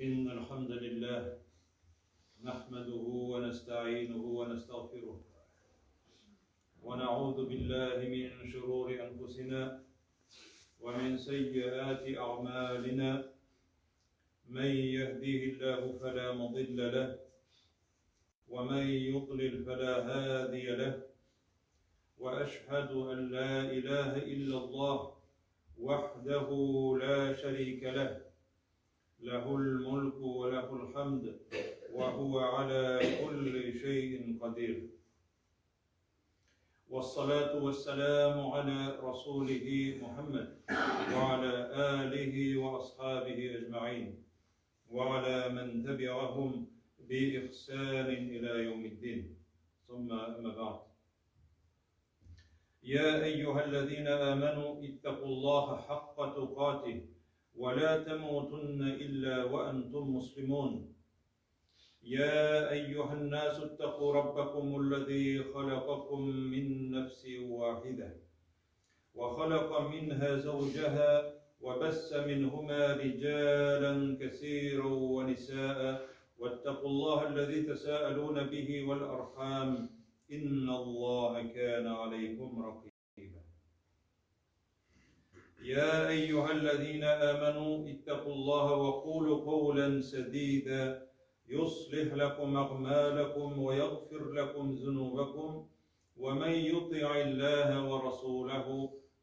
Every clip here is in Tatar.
إن الحمد لله نحمده ونستعينه ونستغفره ونعوذ بالله من شرور أنفسنا ومن سيئات أعمالنا من يهديه الله فلا مضل له ومن يضلل فلا هادي له وأشهد أن لا إله إلا الله وحده لا شريك له له الملك وله الحمد وهو على كل شيء قدير والصلاة والسلام على رسوله محمد وعلى آله وأصحابه أجمعين وعلى من تبعهم بإحسان إلى يوم الدين ثم أما بعد يا أيها الذين آمنوا اتقوا الله حق تقاته ولا تموتن إلا وأنتم مسلمون يا أيها الناس اتقوا ربكم الذي خلقكم من نفس واحدة وخلق منها زوجها وبس منهما رجالا كثيرا ونساء واتقوا الله الذي تساءلون به والأرحام إن الله كان عليكم رقيبا يا أيها الذين آمنوا اتقوا الله وقولوا قولا سديدا يصلح لكم أعمالكم ويغفر لكم ذنوبكم ومن يطع الله ورسوله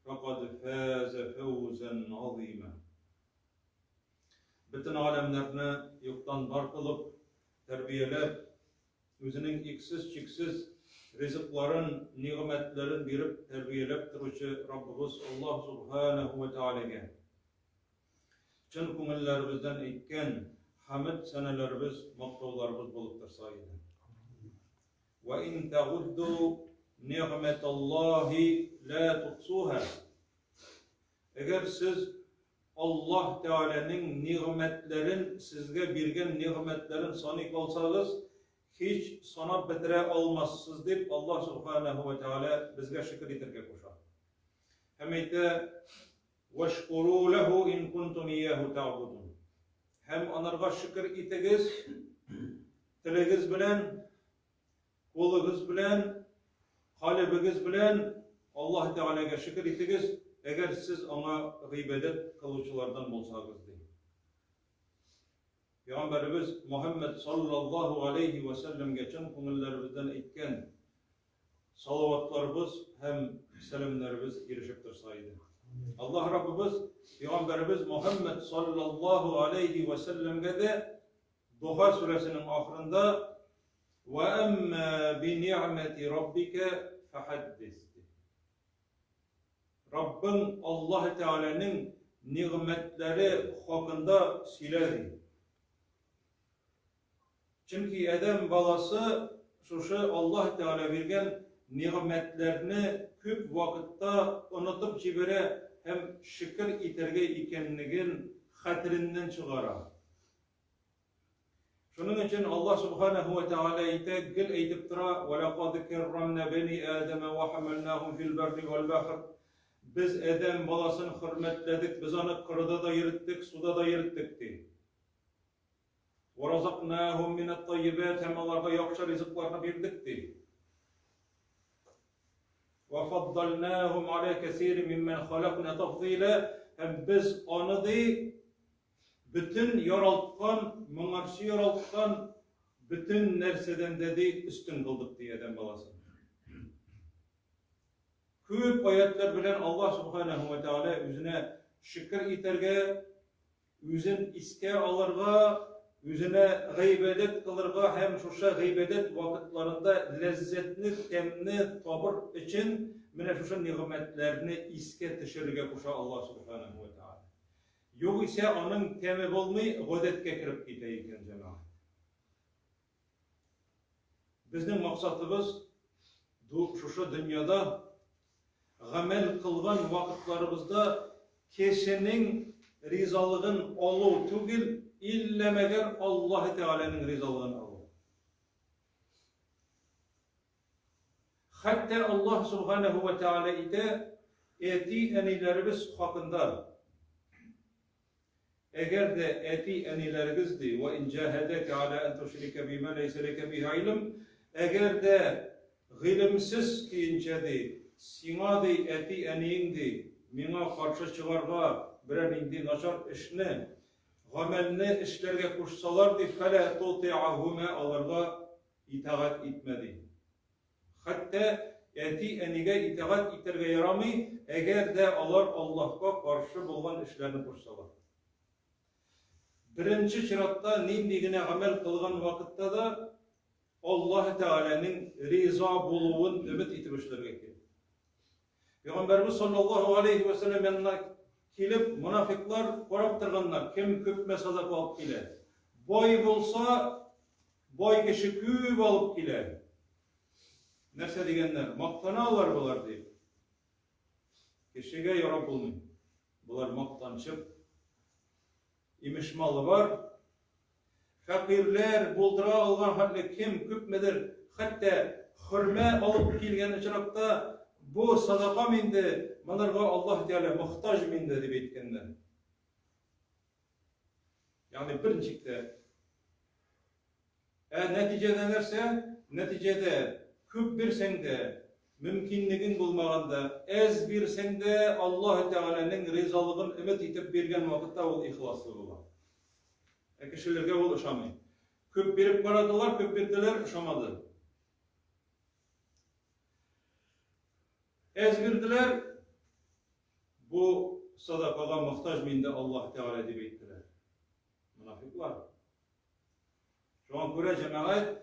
فقد فاز فوزا عظيما Бөтен галәмнәрне юктан бар кылып, тәрбияләп, үзенең иксез-чиксез ризыкларын, нигъмәтләрен биреп тәрбияләп торучы Раббыбыз Аллаһ Субханаһу ва Тәгаләгә чын күңелләребездән әйткән хәмд сәнәләребез, мактауларыбыз булып торса иде. Ва ин тәгудду нигъмәталлаһи ла тухсуха. Әгәр сез Аллаһ Тәгаләнең нигъмәтләрен, сезгә биргән нигъмәтләрен саный калсагыз, һич санап бетерә алмассыз, дип Аллаһ Субханаһу ва Тәгалә безгә шөкер итәргә куша. Һәм әйтә, Вашкуру ләһу ин кунтум ияһу тәгъбудун. Һәм анарга шөкер итегез, телегез белән, Кулыгыз белән, калебегез белән Аллаһ Тәгаләгә шөкер итегез, әгәр сез аңа гыйбадәт кылучылардан булсагыз, ди. Пәйгамбәребез Мухаммад саллаллаһу алейхи ва сәлләмгә чын күңелләребездән әйткән салаватларыбыз һәм сәламнәребез ирешеп торса иде. Аллаһ Раббыбыз Пәйгамбәребез Мухаммад саллаллаһу алейхи ва сәлләмгә дә Духа сүрәсенең ахырында Вә әмма би ни'мәти раббика фәхәддис. Раббың Аллаһ Тәгаләнең нигъмәтләре хакында сөйлә ди. Чөнки адәм баласы шушы Аллаһ Тәгалә биргән нигъмәтләрне күп вакытта онытып җибәрә һәм шөкер итәргә икәнлеген хәтереннән чыгара. Шуның өчен Аллаһ Субханаһу ва Тааля әйтә, гел әйтеп тора, «Ва лакад каррамна бани Адама ва хамалнахум фил барри вал бахр». Без адәм баласын хөрмәтләдек, без аны корыда да йөрттек, суда да йөрттек, ди. Ва разакнахум минат таййибат, һәм аларга яхшы ризыкларны бирдек, ди. Ва фаддалнахум аля кәсирин миммән халакна тафдила, һәм без аны ди Бөтен яралткан, моңарчы яралткан бөтен нәрсәдән дә ди өстен кылдык ди адәм баласын. Күп аятлар белән Аллаһ субханаһу ва тааля үзенә шөкер итәргә, үзен искә алырга, үзенә гыйбадәт кылырга һәм шушы гыйбадәт вакытларында ләззәтне, тәмне табыр өчен менә шушы нигъмәтләрне искә төшерергә куша Аллаһ субханаһу ва тааля. Югыйсә аның тәме булмый, гадәткә кереп китә икән, җәмәгать. Безнең максатыбыз шушы дөньяда гамәл кылган вакытларыбызда кешенең ризалыгын алу түгел, иллә мәгәр Аллаһ Тәгаләнең ризалыгын алу. Хәтта Аллаһ Субханаһу ва Тәгалә әйтә, әти-әниләребез хакында. Әгәр дә әти-әниләрегез, ди, вә ин җаһәдәкә аля ан тушрика бима ләйсә ләкә биһи гыйлем, әгәр дә гыйлемсез көенчә, ди, сиңа, ди, әти-әниең, ди, миңа каршы чыгарга берәр нинди начар эшне, гамәлне эшләргә кушсалар, ди, фәлә тути'аһума, аларга итагать итмә, ди. Хәтта әти-әнигә итагать итәргә ярамый, әгәр дә алар Аллаһка каршы булган эшләрне кушсалар. Беренче чиратта нинди генә гамәл кылган вакытта да Аллаһ Тәгаләнең риза булуын өмет итеп эшләргә кирәк. Пәйгамбәрбез саллаллаһу алейхи ва сәлләм янына килеп, монафиклар карап торганнар, кем күпме садака алып килә. Бай булса, бай кеше күп алып килә. Нәрсә дигәннәр? Мактаналар болар дип. Кешегә ярап булмый. Болар мактанчык. Имеш малы бар. Фәкыйрьләр булдыра алган хәтле кем күпмедер, хәтта хөрмә алып килгән очракта, бу садакам инде, монарга Аллаһ Тәгалә мохтаҗ инде, дип әйткәннәр. Ягъни берничек тә. Ә нәтиҗәдә нәрсә? Нәтиҗәдә күп бирсәң дә, мөмкинлегең булмаганда, әз бирсәң дә, Аллаһ Тәгаләнең ризалыгын өмет итеп биргән вакытта ул ихласлы була. Ә кешеләргә ул ошамый. Күп биреп карадылар, күп бирделәр, ошамады. Әз бирделәр, бу садакага мохтаҗ инде Аллаһ Тәгалә дип әйттеләр. Мунафиклар. Шуңа күрә җәмәгать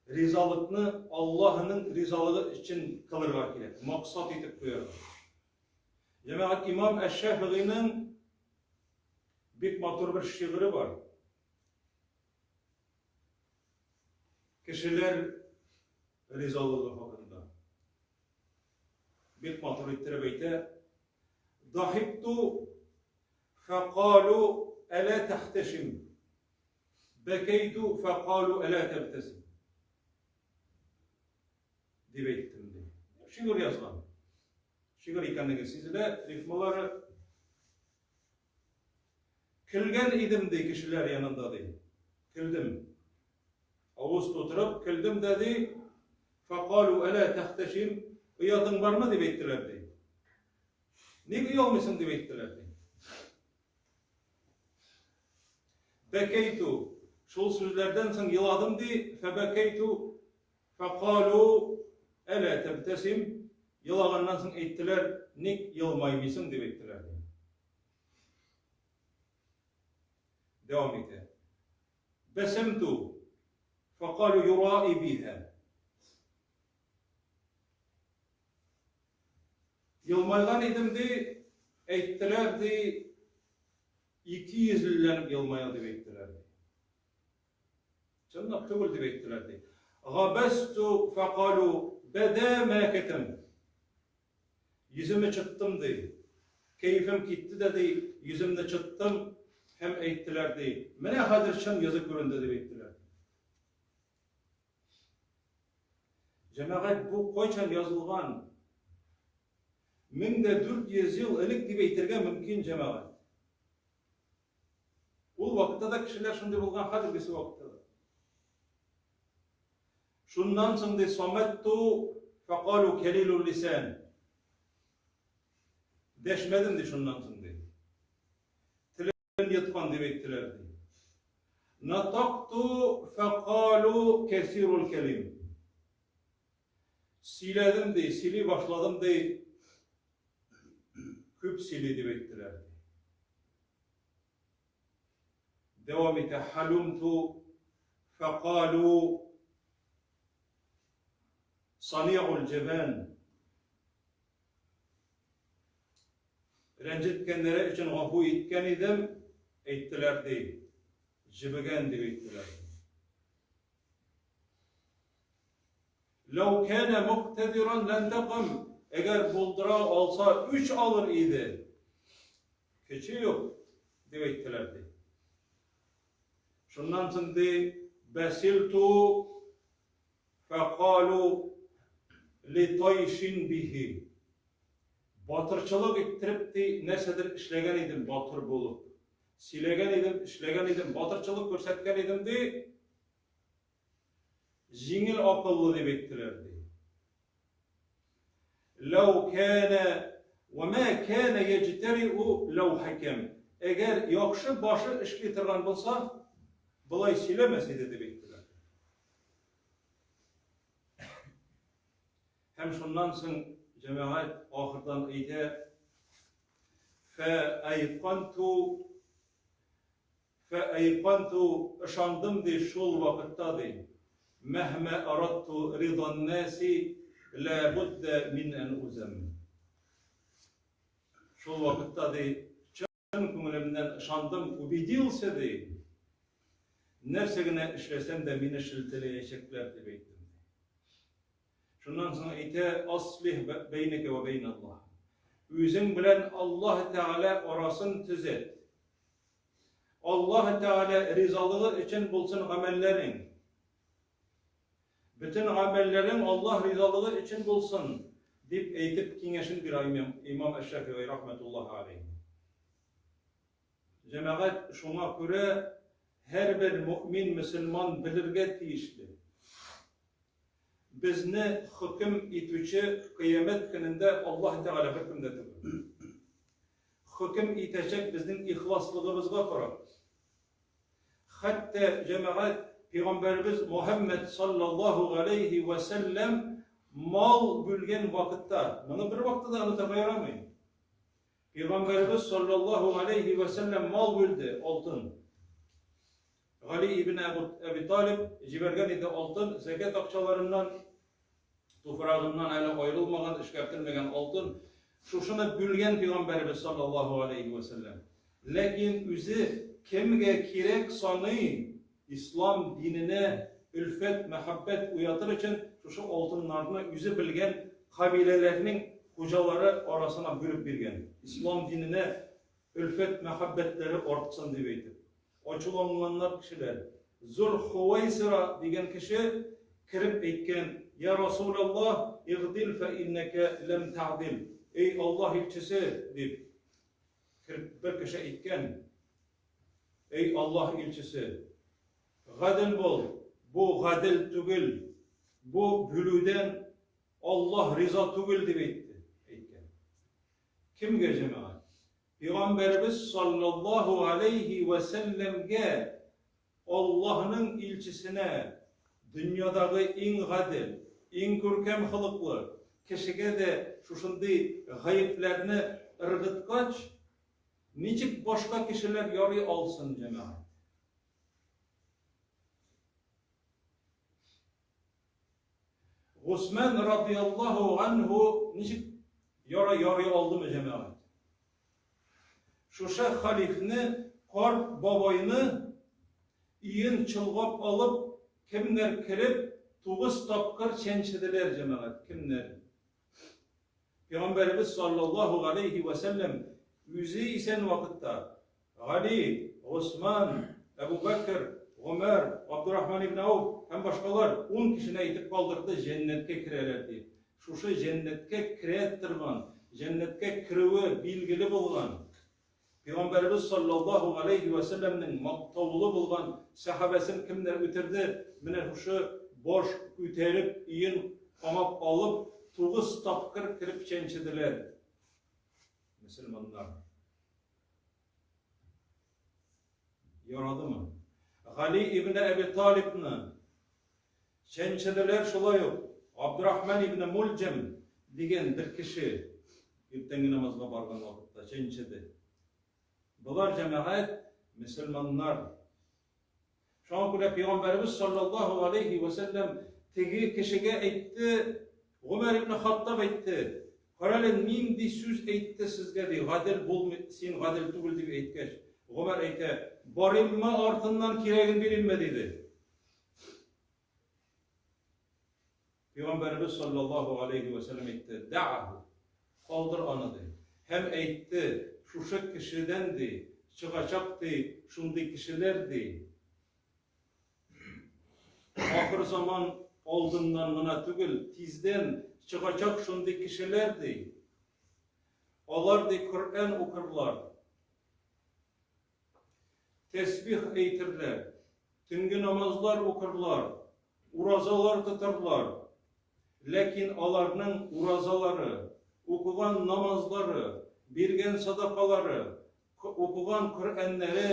ризалыкны Аллаһның ризалыгы өчен кылырга кирәк, максат итеп куярга. Җәмәгать имам Әш-Шәфигыйның Бик матур бер шигыре бар. Кешеләр ризалыгы хакында. Бик матур иттереп әйтә. Дахикту фәкалу әлә тәхтәшим. Бәкәйту фәкалу әлә тәбтәсим. Дип әйттем ди. Шигырь язган. Шигырь икәнлеге сизелә, рифмалары. Көлгән идем, ди, кешеләр янында, ди. Көлдем. Авыз тутырып көлдем дә, ди. Факалу әлә тәхтәшим, оятың бармы, дип әйттеләр, ди. Ник оялмыйсың, дип әйттеләр, ди. Бәкәйту, шул сүзләрдән соң еладым, ди. Фәбәкәйту, Фәкалу әлә тәбтәсим, елаганнан соң әйттеләр, ник елмаймыйсың, дип әйттеләр. Дәвам итә. Бәсәмту, фәкалу юраи биһә. Елмайган идем, ди, әйттеләр, ди, икейөзлеләнеп елмая, дип әйттеләр. Чынлап түгел дип әйттеләр ди. Габәсту фәкалу бәдә мә кәтәм. Йөземе чыттым ди. Кәефем китте дә ди, йөземне чыттым һәм әйттеләр ди. Менә хәзер чын йөзе күренде дип әйттеләр. Җәмәгать бу кайчан язылган? 1400 ел элек дип әйтергә мөмкин җәмәгать. Ул вакытта да кешеләр шундый булган, хәзергесе вакытта да. Шуннан соң ди саматту фақалу калилул лисан. Дәшмәдем ди шуннан соң ди. Телен йоткан дип әйттеләр ди. Натакту фақалу кәсирул калим. Сөйләдем ди, сөйли башладым ди. Күп сөйли дип әйттеләр. Дәвам итә. Халумту фәкалу сани'ул җәбән. Рәнҗеткәннәре өчен гафу иткән идем, әйттеләр ди. Җебегән дип әйттеләр. Ләү кәнә муктәдиран ләнтәкам, әгәр булдыра алса, үч алыр иде. Көче юк, дип әйттеләр, ди. Шуннан соң, ди, бәсилту фәкалу литайшин бихи. Батырчылык иттереп, ди, нәрсәдер эшләгән идем, батыр булып. Сөйләгән идем, эшләгән идем, батырчылык күрсәткән идем, ди. Җиңел акыллы дип әйттеләр, ди. Ләү кәнә вә мә кәнә яҗтәриу ләү хәкәм. Әгәр яхшы башы эшли торган булса, болай сөйләмәс иде дип әйттеләр. Һәм шуннан соң җәмәгать ахырдан әйтә, Фә айканту Фә айканту ышандым ди шул вакытта ди. Мәһмә аратту ридан наси ла будда мин ән узам. Шул вакытта ди Чын күңелемнән ышандым, убедился, ди. Нәрсә генә эшләсәм дә мине шелтәләячәкләр, дип әйттем. Шуннан соң әйтә, Аслих бәйнәкә вә бәйнә Аллаһ. Үзең белән Аллаһ Тәгалә арасын төзәт. Аллаһ Тәгалә ризалыгы өчен булсын гамәлләрең. Бөтен гамәлләрең Аллаһ ризалыгы өчен булсын, дип әйтеп киңәшен бирә имам Әш-Шәфигый рахмәтуллаһи алейһи. Җәмәгать, шуңа күрә һәрбер мөэмин мөселман белергә тиешле. Безне хөкем итүче кыямәт көнендә Аллаһ Тәгалә беркем дә түгел. Хөкем итәчәк безнең ихласлыгыбызга карап. Хәтта, җәмәгать, пәйгамбәребез Мухәммәд саллаллаһу галәйһи вә сәлләм мал бүлгән вакытта, моны бер вакытта да онытырга ярамый. Пәйгамбәребез саллаллаһу галәйһи вә сәлләм мал бүлде, алтын. Гали ибн Әби Талиб җибәргән иде алтын, зәкят акчаларыннан туфрагыннан әле аерылмаган, эшкәртелмәгән алтын. Шушыны бүлгән пәйгамбәребез саллаллаһу алейһи вә сәлләм. Ләкин үзе кемгә кирәк саный, ислам диненә өлфәт, мәхәббәт уятыр өчен шушы алтыннарны үзе белгән кабиләләрнең хуҗалары арасына бүлеп биргән. Ислам диненә өлфәт, мәхәббәтләре артсын дип әйтеп. Ачуланганнар кешеләр. Зур Хувайсира дигән кеше кереп әйткән, Я Расулаллаһ, игъдил фә иннәкә ләм тәгъдил. Эй Аллаһ илчесе, дип кереп бер кеше әйткән. Эй Аллаһ илчесе, гадел бул, бу гадел түгел, бу бүлүдән Аллаһ риза түгел дип әйтте, әйткән. Кемгә җәмәгать? Пәйгамбәребез саллаллаһу алейһи вә сәлләмгә, Аллаһның илчесенә, дөньядагы иң гадел, иң күркәм холыклы кешегә дә шушындый гаепләрне ыргыткач, ничек башка кешеләр ярый алсын, җәмәгать? Госман радияллаһу анһу ничек яра ярый алдымы җәмәгать? Шушы халифны, карт бабайны өен чолгап алып, кемнәр кереп, тугыз тапкыр чәнчеделәр җәмәгать, кемнәр? Пәйгамбәребез саллаллаһу галәйһи вә сәлләм үзе исән вакытта Гали, Госман, Әбу Бәкер, Гомәр, Абдурахман ибн Ауф һәм башкалар ун кешене әйтеп калдырды, җәннәткә керәләр дип. Шушы җәннәткә керә торган, җәннәткә керүе билгеле булган Пәйгамбәребез саллаллаһу галәйһи вә сәлләмнең мактаулы булган сәхабәсен кемнәр үтерде? Менә шушы баш күтәреп, өен камап алып, тугыз тапкыр кереп чәнчеделәр. Мөселманнар. Ярадымы? Гали ибн Әби Талибны чәнчеделәр шулай ук. Абдурахман ибн Мульҗам дигән бер кеше иртәнге намазга барган вакытта чәнчеде. Болар җәмәгать мөселманнар. Шуңа күрә Пәйгамбәребез саллаллаһу алейһи вә сәлләм теге кешегә әйтте, Гомәр ибн Хаттаб әйтте, Карале, нинди сүз әйтте сезгә, ди, гадел булмый, син гадел түгел дип әйткәч. Гомәр әйтә, барыйммы артыннан кирәген биримме, диде. Пәйгамбәребез саллаллаһу алейһи вә сәлләм әйтте, Дә'аху, калдыр аны, ди. Һәм әйтте, шушы кешедән, ди, чыгачак, ди, шундый кешеләр, ди. Ахыр заман алдыннан гына түгел, тиздән чыгачак шундый кешеләр, ди. Алар, ди, Коръән укырлар. Тәсбих әйтерләр, төнге намазлар укырлар, уразалар тотарлар. Ләкин аларның уразалары, укыган намазлары, биргән садакалары, укыган Коръәннәре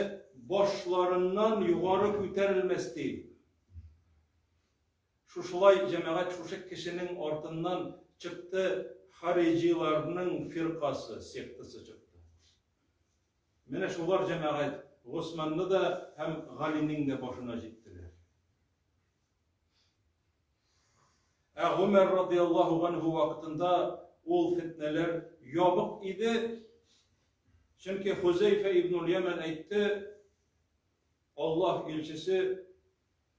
башларыннан югары күтәрелмәс, ди. Шушылай җәмәгать шушы кешенең артыннан чыкты хариҗиларның фиркасы, сектасы чыкты. Менә шулар җәмәгать Госманны да һәм Галинең дә башына җиттеләр. Ә Гомәр радиаллаһу анһу вакытында ул фетнәләр ябык иде. Чөнки Хузәйфә ибн Яман әйтте, Аллаһ илчесе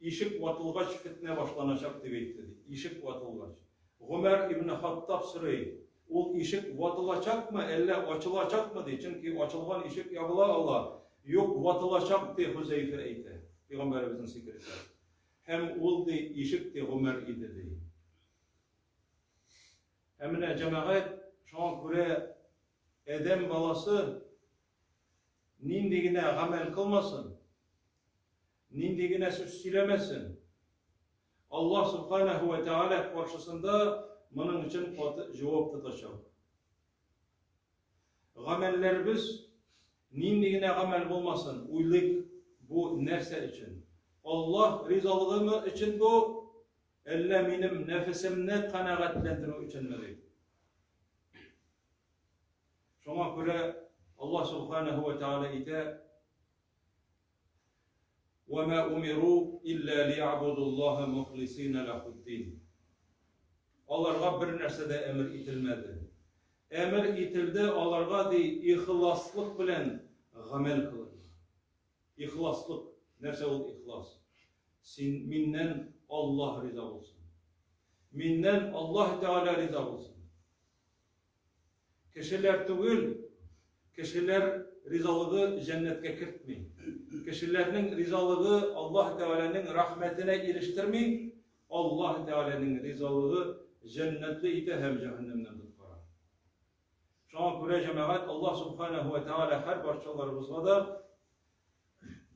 Ишек ватылгач фетнә башланачак дип әйтте, ди. Ишек ватылгач. Гомәр ибне Хаттаб сорый, ул ишек ватылачакмы, әллә ачылачакмы, ди. Чөнки ачылган ишек ябыла ала. Юк, ватылачак, ди Хузәйфә әйтә, пәйгамбәребезнең секретаре. Һәм ул, ди, ишек, ди, Гомәр иде, ди. Ә менә җәмәгать, шуңа күрә адәм баласы нинди генә гамәл кылмасын, Нинди генә сүз сөйләмәсен, Аллаһ Субханаһу ва Тәгалә каршысында моның өчен каты җавап тотачак. Гамәлләребез нинди генә гамәл булмасын, уйлыйк, бу нәрсә өчен? Аллаһ ризалыгымы өчен бу, әллә минем нәфесемне канәгатьләндерү өченме дип. Шуңа күрә Аллаһ Субханаһу ва Тәгалә әйтә, Вәмә умиру илля лиябудуллаһа мухлисина ләхуддин. Аларга бер нәрсә дә әмер ителмәде. Әмер ителде аларга ди ихласлык белән гамәл кылырга. Ихласлык. Нәрсә ул ихлас? Син миннән Аллаһ риза булсын. Миннән Аллаһ Тәгалә риза булсын. Кешеләр түгел, кешеләр ризалыгы җәннәткә кертми. Кешеләрнең ризалыгы Аллаһ Тәгаләнең рәхмәтенә ирештерми, Аллаһ Тәгаләнең ризалыгы җәннәтле итә һәм җәһәннәмнән коткара. Шуңа күрә җәмәгать Аллаһ Субханаһу ва Тәгалә һәр барчаларыбызга да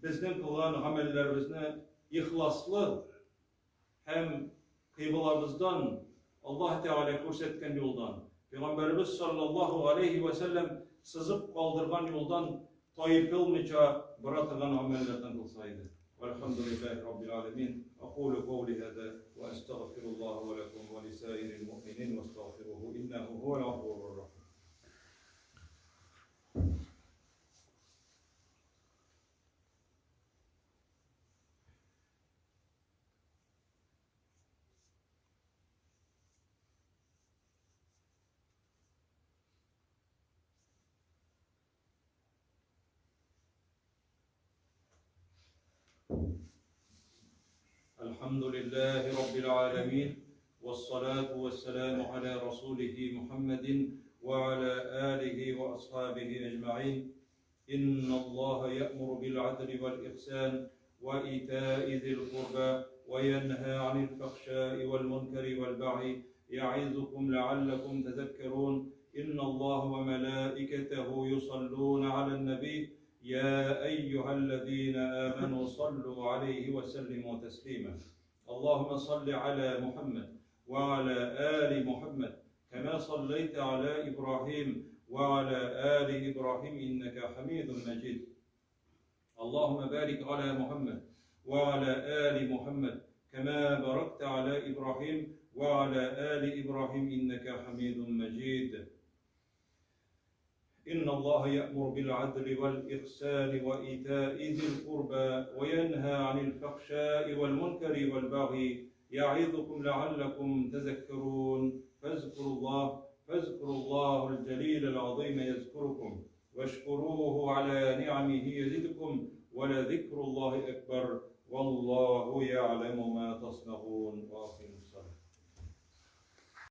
безнең кылган гамәлләребезне ихласлы һәм кыйблабыздан, Аллаһ Тәгалә күрсәткән юлдан, Пәйгамбәребез саллаллаһу галәйһи вә сәлләм сызып калдырган юлдан тайпылмыйча бара торган гамәлләрдән кылса иде. Вәлхәмдүлилләһи раббил галәмин. Акулу каули һаза вә әстәгъфируллаһа вә ләкум вә лисаирил муъминин вәстәгъфируһу иннәһу һуәл гафурур рахим. الحمد لله رب العالمين والصلاة والسلام على رسوله محمد وعلى آله وأصحابه أجمعين إن الله يأمر بالعدل والإحسان وإيتاء ذي القربى وينهى عن الفحشاء والمنكر والبغي يعظكم لعلكم تذكرون إن الله وملائكته يصلون على النبي يا أيها الذين آمنوا صلوا عليه وسلموا تسليما اللهم صل على محمد وعلى آل محمد كما صليت على إبراهيم وعلى آل إبراهيم إنك حميد مجيد اللهم بارك على محمد وعلى آل محمد كما باركت على إبراهيم وعلى آل إبراهيم إنك حميد مجيد إن الله يأمر بالعدل والإحسان وإيتاء ذي القربى وينهى عن الفحشاء والمنكر والبغي يعظكم لعلكم تذكرون فاذكروا الله فاذكروا الله الجليل العظيم يذكركم واشكروه على نعمه يزدكم ولذكر الله أكبر والله يعلم ما تصنعون وأقيموا الصلاة.